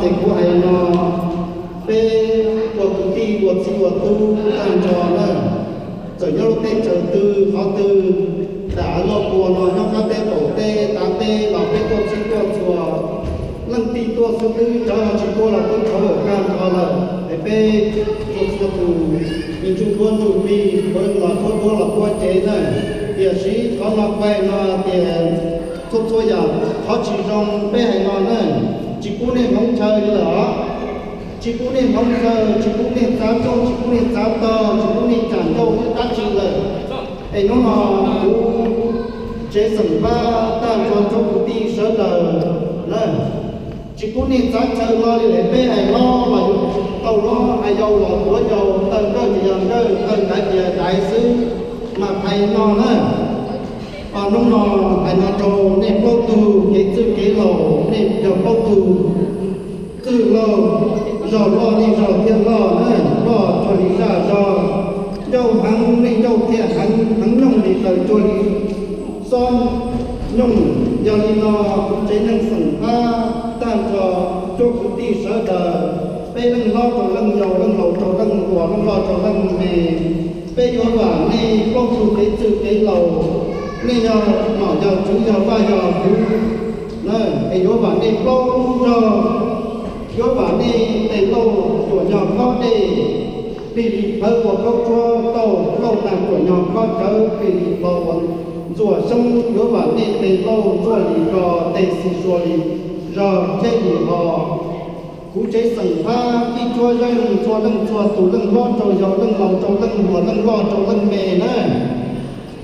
Kuv hais no, peb ua kwv tij ua txiv ua tub tag nrho na, txawm nyob lub teb chaws twg qhov twg, nram av loj puas no, nyob qab teb qaum teb tav teb los peb tuaj txhij tuaj txhua, leej twg tuaj xwb twb cov tsis tuaj los twb thov lawm tag nrho lawm es peb txhua txhua tus me ntsuj duab ntsuj plig puav leej los puab duab los puab cev na. Tiam sis qhov no kuv hais no tias txhua txhua yam qhov tsis zoo peb hais no na, tsis pub nej hloov chaw li lawm os. Tsis pub nej hloov chaw, tsis pub nej txav rooj, tsis pub nej txav tog, tsis pub nej cam ncauj thiab dab tsi lawm. Es hnub no kuv tsev xeem Fab tag nrho tsoom kwv tij sawv daws na, tsis pub nej txav chaw no li lawm, peb hais hlob los yuav tau hlob, hais yau los yuav yau, taw nkawj ces yog nkawj, taw daiv ces yog daiv xwb, mas hais no na. Hnub no hais no rau nej plaub tug kev txwj kev laus, nej yog plaub tug txwj laus, zog loj nej zog thiaj loj na, loj cuag li zaj zog, ncauj heev nej ncauj thiaj heev, heev nyooj li taws cuag li xob nyooj. Yog li no, kuv tsev neeg xeem Fab tag nrho tsoom kwv tij sawv daws, peb leej hlob rau leej yau, leej laus rau leej hluas, leej loj rau leej me, peb yuav vam nej plaub tug kev txwj kev laus, nej yog nom yog tswv yog vaj yog hwv na, es yuav vam nej plaub zog, yuav vam nej tes lauj tuam nyog khob dej, plig li phawv ua khaub tshuab tauj, lauj nag tuam nyog khob cawv, plig li hlo ua ntxuam xyoob, yuav vam nej tes lauj ntxuaj li ko, tes xis sua li zog, tsheb li ho. Kuv tsev xeem Fab ib cuab zeej txhua leej txhua tus, leej hlob rau yau, leej laus rau leej hluas, leej loj rau leej me na.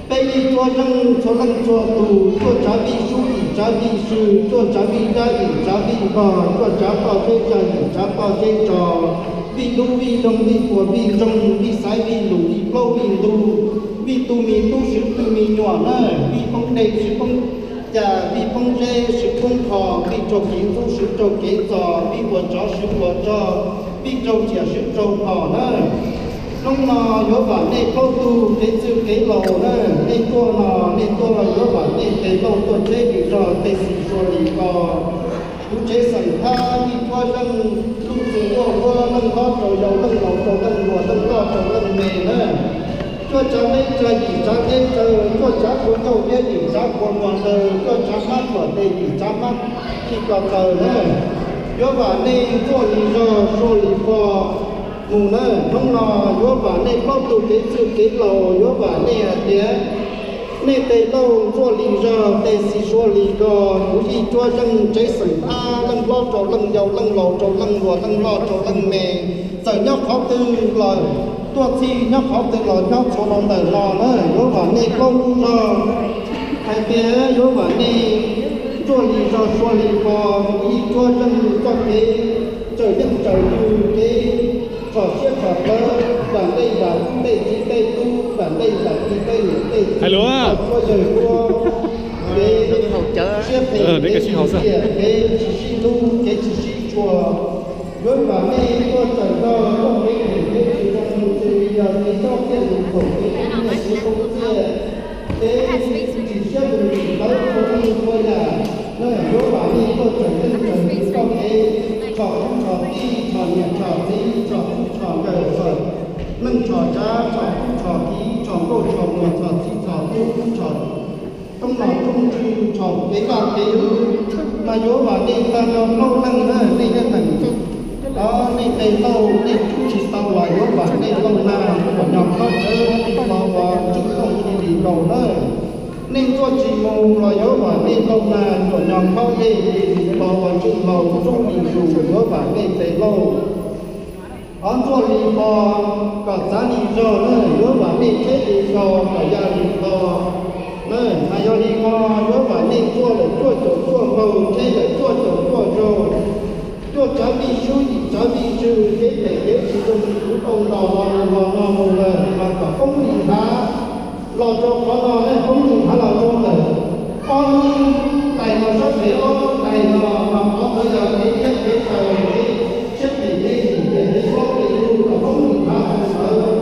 Peb ib cuab zeej txhua leej txhua tus, cuaj tsav vij sub yim tsav vij sw, cuaj tsav vij dab yim tsav vij npog, cuaj tsav toj tsheb tsag yim tsav toj tsheb tso, vij dub vij doog vij puas vij ntsoog, vij xaiv vij lus vij plaub vij ntug, vij tug me tub swv twg me nyuam na, vij poob dej swv poob cas, vij poob zeb swv poob qho, vij raug kev ntxub swv raug kev txos, vij ua tsov swv ua rog, vij raug tsiaj swv raug phom na. Hnub no yuav vam nej plaub tug kev txwj kev laus na, nej tuaj no nej tuaj yuav vam nej tes lauj tuaj tsheb li zog, tes xis sua li ko. Kuv tsev xeem Fab ib cuab zeej, lub txwg tuaj huab, leej hlob rau yau, leej laus rau leej hluas, leej loj rau leej me na. Cuaj tsav teb tsag yim tsav teb tsawv, cuaj tsav kua ncauj thiab yim tsav kua muag taw, cuaj tsav hmab tuam tes yim tsav hmab khi ko taw na. Yuav vam nej ntxuaj li zog sua li ko mus na. Hnub no yuav vam nej plaub tug kev txwj kev laus, yuav vam nej hais tias nej tes lauj ntxuaj li zog, tes xis sua li ko. Kuv ib cuab zeej tsev xeem Fab, leej hlob rau leej yau, leej laus rau leej hluas, leej loj rau leej me, txawm nyob qhov twg los tuaj txhij, nyob qhov twg los nyob txhua no ntawm no na, yuav vam nej plaub lub zog hais tias yuav vam nej ntxuaj li zog sua li ko. Kuv ib cuab zeej txoj kev tsaws yeej tsaws yws, kev txhom siab txhom plawv, vam dej vam tub, tej txiv tej tub, vam dej vam txiv tej niam tej txiv, txhua yawg txhua kev siab phem, kev tsis sib hlub, kev tsis sib tshua. Yuav vam nej tuaj tsaws tau txoj kev phem kev tsis zoo, xws li yog kev txob txiaj lus khaum, kev txob txiaj lus khaum txiaj, kev tsis siab lus tsis tawv txhua leej txhua yam. Yuav vam nej tuaj tsaws yeej tsaws yws txoj kev tshom tub tshom tij, tshom niam tshom txiv, tshom tub tshom nkawm, tshom neej tshom tsav, tshom tub tshom kiv, tshom nkauj tshom muam, tshom txiv tshom tub, tshom rooj nom rooj tswv, tshom kev vaj kev hwv. Mas yuav vam nej tag nrho plaub leeg na, nej nyob neeg, o, nej tes lauj nej tswb tsis tau los yuav vam nej lauj nag tuam nyog khob cawv, plig hlo ua ntswj looj li li nkaus na. Nej ntxuaj tsis mus los yuav vam nej lauj nag tuam nyog khob dej, plig hlo ua ntswj hlau rub li zus, yuav vam nej tes lauj. Qhov ntxuaj li ko kom txav li zog na, yuav vam nej tsheb li zog kom ya li ko na. Mas yog li ko yuav vam nej ntxuaj lawm cuaj caum cuaj nkaug, tsheb lawm cuaj caum cuaj zaug, cuaj tsav vij sub yim tsav vij sw, kev phem kev tsis zoo kuv tau ntos los mus los no mus lawm mas kom poob li hav los rau qhov no, poob li hav los rau lawm. Ob lub tais no sab pem, ob lub tais no mas qhov ntawd yog kev thiab kev taw, kev siab phem kev lim hiam kev hlob kev lug kom poob li hav los ntawd.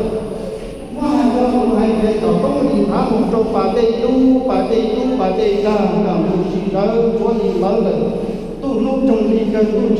Muab hais ua tus hais tias kom poob li hav mus rau pas dej dub, pas dej dub, pas dej dag, nram mus tsis rawv, tshuav li ntawd lawm. Ntuj hnub roog li kawg, ntuj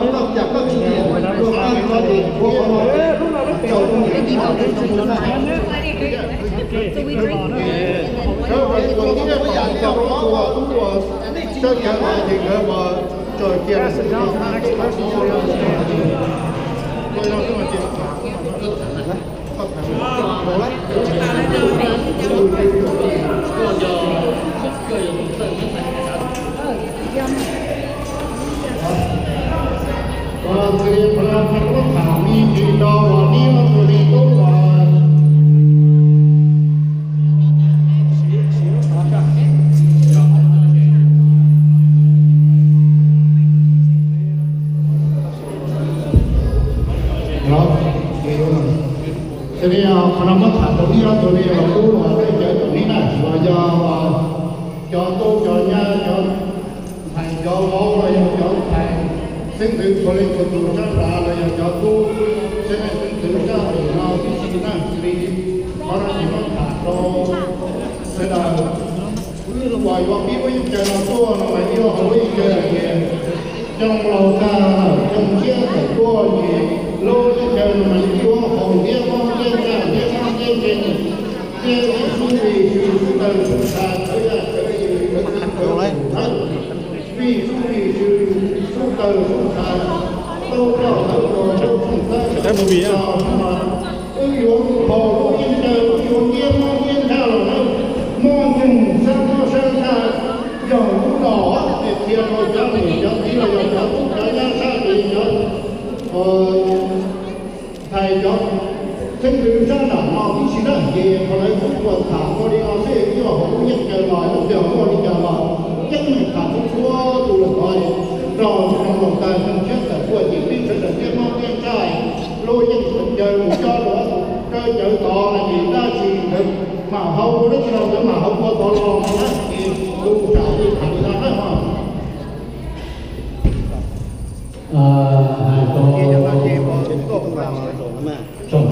hnub no cas koj tsis niam luag tag li no ces ua qhov no ces tsaus zoo niam tij pom tseeb tsis mus na. Sawv daws ua tib neeg pom tau ua tub ua sawv cawv no ces nkawd ua tso cia lawm xwb. Ces li qhov no muab tham rau ib ob tug li los tub los tej cawv tom neb na, los yog cov tub cov nyab cov ntxhais cov vauv los yog cov ntxhais xeeb ntxwv txhua leej txhua tus sab nraud los yog cov tub xeeb leej xeeb ntxwv sab tim no tib si na, xws li qhov no ces muab tham rau sawv daws. Uas yuav pib lub yeej caw no tuaj no mas ib lub hauv lub yeej caw ces coj laus tag coj ntsiab tawm tuaj ces lub yeej caw no mas ib lub hauv ntiab mob ntiab ntsaj ntiab mob ntiab nkeeg ntiab ib sub vij sub taws sub ntxhais tawv yaj tawv yws tawv twg tawv tus thawj vij sub vij sub taws sub ntxhais tau roj tawv tuag rau txooj txhawb tau no mas wb yuav mus haus lub yeej caw wb yuav ntiab mob ntiab ntsaj los na, mob nkeeg sab mob sab ntsaj yog lub los ces qhia rau cov niam cov txiv los yog cov tub cov nyab sab tid cov ntxhais cov xeeb ntxwv sab nram no tib si na ces qhov lawv kuj tuaj tham ua li no xwb, ib yam hauv lub yeej caw los yog muaj li cas los ceeb meem tham txhua txhua tus lawm ko, rau cov laus tag cov ntsiab tawm tuaj ces peb sawv daws ntiab mob ntiab ntsaj, lub yeej caw mus coj rau cawv tod no ces dab tsi nkawd mam hauv ua dab tsi los nkawd mam hauv ua tod los no na ces kuv tsam li tham li no na ho. Hais rau tsoom,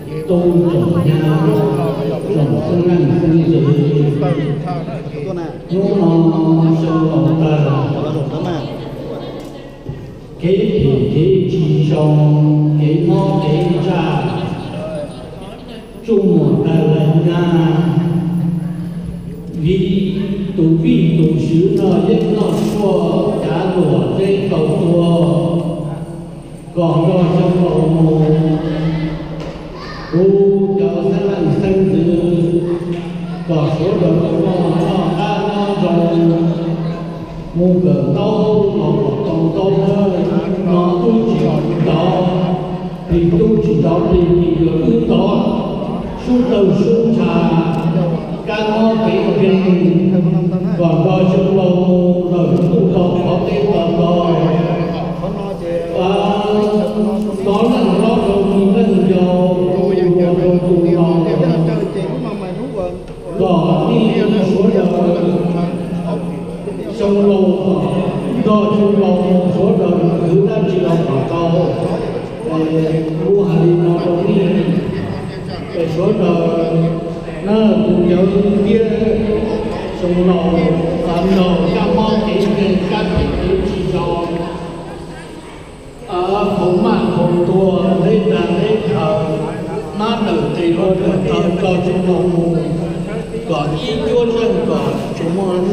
ces Tub tsoom nyab, tsoom xeeb leej xeeb ntxwv, hnub no xyoo laus tag, kev phem kev tsis zoo, kev mob kev ntsaj, tsuj muag tawg lawm nyab. Vim tus vij tus swv no yeej noj tshuaj cav luam zeb tau tuag, kom nrog xyoo laus mus. Kuv cov xeeb leej xeeb ntxwv, kom suav daws noj noj qab nyob zoo, mus kawm ntaub los kom tau ntaub, no wb tsis nrov, plig tub tsis nrov plig, plig yuav wb ntov, sub tawg sub ntsha, kab mob kev nkeeg, kom nrog xyoo laus mus lawm ntuj tau qhov teb to to. Hnov leej hlob rau mi leej yau, ua rau tus laus, kom nej suav daws, xyoo laus, nrog xyoo laus mus suav daws khwv dab tsi los kom tau. Kuv hais li no rau nej, es suav daws, na tus cawv tiab, xyoo laus, kab mob kev nkeeg, kab phem kev tsis zoo, qhov maj qhov tuag, deb tag deb khaws, mab tawm tes hluas tawm taw, nrog xyoo laus mus, kom ib cuab zeej kom tsuas muaj